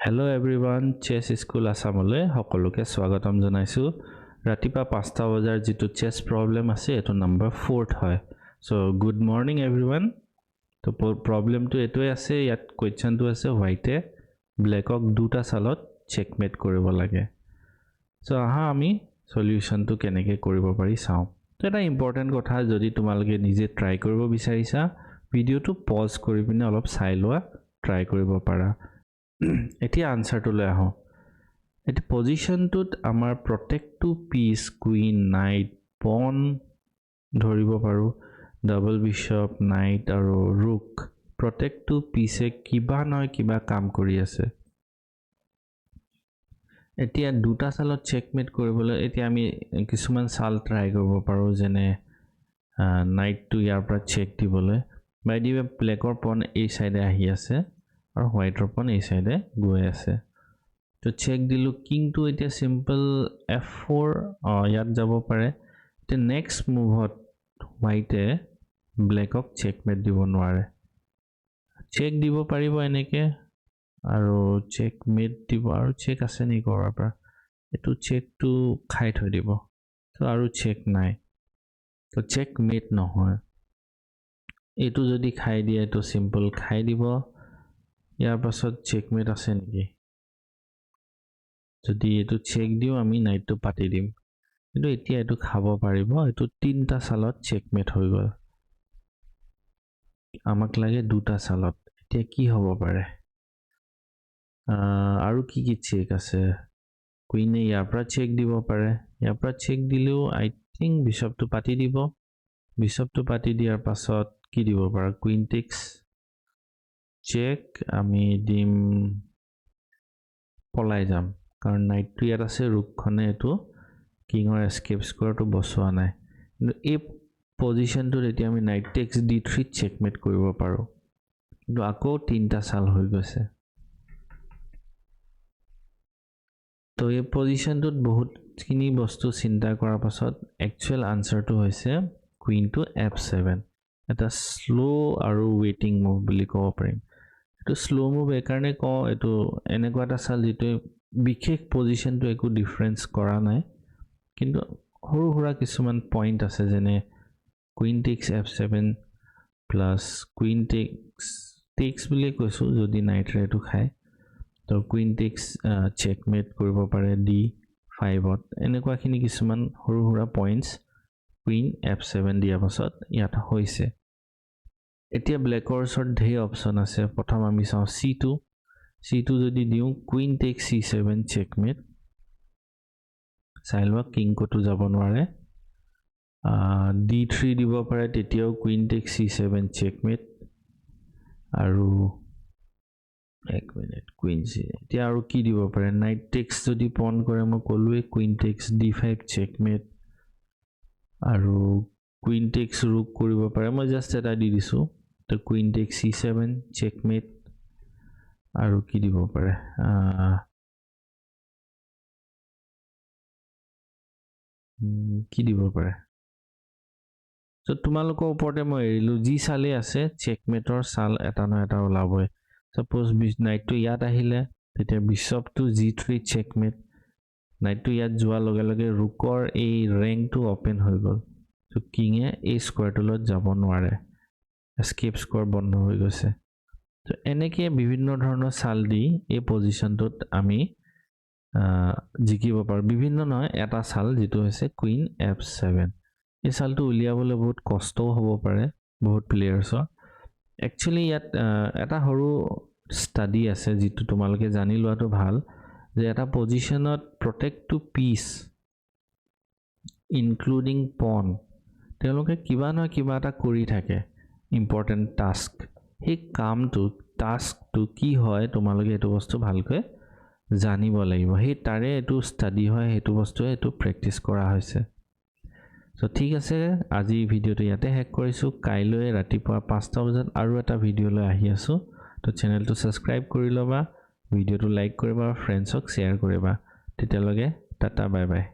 Hello' everyone, চেছ school আছামলৈ সকলোকে স্বাগতম জনাইছোঁ। ৰাতিপুৱা 5টা বজাৰ যিটো চেছ প্ৰব্লেম আছে, এইটো নম্বৰ ফ'ৰ্থ হয়। চ' গুড মৰ্ণিং এভৰিৱান। তো প্ৰব্লেমটো এইটোৱে আছে, ইয়াত কুৱেশ্যনটো আছে, হোৱাইটে ব্লেকক দুটা চালত চেকমেট কৰিব লাগে। চ' আহা, আমি চলিউশ্যনটো কেনেকৈ কৰিব পাৰি চাওঁ। তো এটা ইম্পৰ্টেণ্ট কথা, যদি তোমালোকে নিজে ট্ৰাই কৰিব বিচাৰিছা, ভিডিঅ'টো পজ কৰি পিনে অলপ চাই লোৱা, ট্ৰাই কৰিব পাৰা। এতিয়া আনচাৰটোলৈ আহোঁ। এতিয়া পজিশ্যনটোত আমাৰ প্ৰত্যেকটো পিচ, কুইন, নাইট, পন ধৰিব পাৰোঁ, ডাবল বিশ্বপ, নাইট আৰু ৰুক, প্ৰত্যেকটো পিচে কিবা নহয় কিবা কাম কৰি আছে। এতিয়া দুটা চালত চেকমেট কৰিবলৈ এতিয়া আমি কিছুমান চাল ট্ৰাই কৰিব পাৰোঁ, যেনে নাইটটো ইয়াৰ পৰা চেক দিবলৈ। বাই the ৱে, ব্লেকৰ পন এই চাইডে আহি আছে আৰু হোৱাইটৰ পন এই চাইডে গৈ আছে। তো চেক দিলোঁ, কিংটো এতিয়া চিম্পল এফ4 ইয়াত যাব পাৰে। এতিয়া নেক্সট মুভত হোৱাইটে ব্লেকক চেকমেট দিব নোৱাৰে। চেক দিব পাৰিব এনেকৈ আৰু চেকমেট দিব। আৰু চেক আছে নেকি ক'ৰবাৰ পৰা? এইটো চেকটো খাই থৈ দিব। তো আৰু চেক নাই, তো চেকমেট নহয়। এইটো যদি খাই দিয়ে, এইটো চিম্পল খাই দিব। ইয়াৰ পাছত চেকমেট আছে নেকি? যদি এইটো চেক দিওঁ, আমি নাইটটো পাতি দিম। কিন্তু এতিয়া এইটো খাব পাৰিব। এইটো তিনিটা চালত চেকমেট হৈ গ'ল। আমাক লাগে দুটা চালত। এতিয়া কি হ'ব পাৰে আৰু কি কি চেক আছে? কুইনে ইয়াৰ পৰা চেক দিব পাৰে। ইয়াৰ পৰা চেক দিলেও আই থিংক বিশ্বপটো পাতি দিব। বিশ্বপটো পাতি দিয়াৰ পাছত কি দিব পাৰা? কুইন টেক্স চেক, আমি দিম, পলাই যাম, কাৰণ নাইটটো ইয়াত আছে। ৰুকখনে এইটো কিঙৰ এস্কেপ স্কোৱাৰটো বচোৱা নাই। কিন্তু এই পজিশ্যনটোত এতিয়া আমি নাইট টেক্স ডি থ্ৰীত চেকমেট কৰিব পাৰোঁ। কিন্তু আকৌ তিনিটা চাল হৈ গৈছে। তো এই পজিশ্যনটোত বহুতখিনি বস্তু চিন্তা কৰাৰ পাছত একচুৱেল আনচাৰটো হৈছে কুইন টু এফ7। এটা শ্ল' আৰু ৱেইটিং মুভ বুলি ক'ব পাৰিম। এইটো শ্ল' মুভ এইকাৰণে কওঁ, এইটো এনেকুৱা এটা চাল যিটোৱে বিশেষ পজিশ্যনটো একো ডিফাৰেঞ্চ কৰা নাই, কিন্তু সৰু সুৰা কিছুমান পইণ্ট আছে, যেনে queen takes F7 plus queen takes takes বুলিয়ে কৈছোঁ। যদি নাইটৰে এইটো খায়, তো কুইন টেক্স চেকমেট কৰিব পাৰে ডি5ত। এনেকুৱাখিনি কিছুমান সৰু সুৰা পইণ্টছ কুইন এফ7 দিয়াৰ পাছত ইয়াত হৈছে। এতিয়া ব্লেকৰ ওচৰত ঢেৰ অপশ্যন আছে। প্ৰথম আমি চাওঁ চি টু। চি টু যদি দিওঁ, queen take C7 checkmate। চাই লোৱা, কিং ক'তো যাব নোৱাৰে। ডি3 দিব পাৰে, তেতিয়াও queen take C7 checkmate। আৰু এক মিনিট, কুইন চি, এতিয়া আৰু কি দিব পাৰে? নাইট টেক্স যদি পন কৰে, মই ক'লোৱেই, queen takes D5 checkmate। আৰু কুইন টেক্স ৰুক কৰিব পাৰে। মই জাষ্ট এটা দি দিছোঁ। তো queen take C7 checkmate। আৰু কি দিব পাৰে? কি দিব পাৰে? চ' তোমালোকৰ ওপৰতে মই এৰিলোঁ। যি চালেই আছে, চেকমেটৰ চাল এটা নহয় এটা ওলাবই। ছাপ'জ নাইটটো ইয়াত আহিলে, তেতিয়া বিশ্বপটো জি3 চেকমেট। নাইটটো ইয়াত যোৱাৰ লগে লগে ৰুকৰ এই ৰেংকটো অ'পেন হৈ গ'ল। চ' কিঙে এই স্কোৱাৰটোলত যাব নোৱাৰে, এস্কেপ স্কোৱাৰ বন্ধ হৈ গৈছে। ত' এনেকৈ বিভিন্ন ধৰণৰ চাল দি এই পজিশ্যনটোত আমি জিকিব পাৰোঁ। বিভিন্ন নহয়, এটা চাল, যিটো হৈছে কুইন এফ7। এই চালটো উলিয়াবলৈ বহুত কষ্টও হ'ব পাৰে বহুত প্লেয়াৰ্ছৰ। একচুৱেলি ইয়াত এটা সৰু ষ্টাডি আছে, যিটো তোমালোকে জানি লোৱাটো ভাল, যে এটা পজিশ্যনত প্ৰত্যেকটো পিচ ইনক্লুডিং পন, তেওঁলোকে কিবা নহয় কিবা এটা কৰি থাকে, ইম্পৰ্টেণ্ট টাস্ক। সেই কামটো, টাস্কটো কি হয়, তোমালোকে এইটো বস্তু ভালকৈ জানিব লাগিব। সেই তাৰে এইটো ষ্টাডি হয়, সেইটো বস্তুৱে এইটো প্ৰেক্টিচ কৰা হৈছে। চ' ঠিক আছে, আজি ভিডিঅ'টো ইয়াতে শেষ কৰিছোঁ। কাইলৈ ৰাতিপুৱা 5টা বজাত আৰু এটা ভিডিঅ' লৈ আহি আছোঁ। তো চেনেলটো ছাবস্ক্ৰাইব কৰি ল'বা, ভিডিঅ'টো লাইক কৰিবা আৰু ফ্ৰেণ্ডছক শ্বেয়াৰ কৰিবা। তেতিয়ালৈকে টাটা, বাই বাই।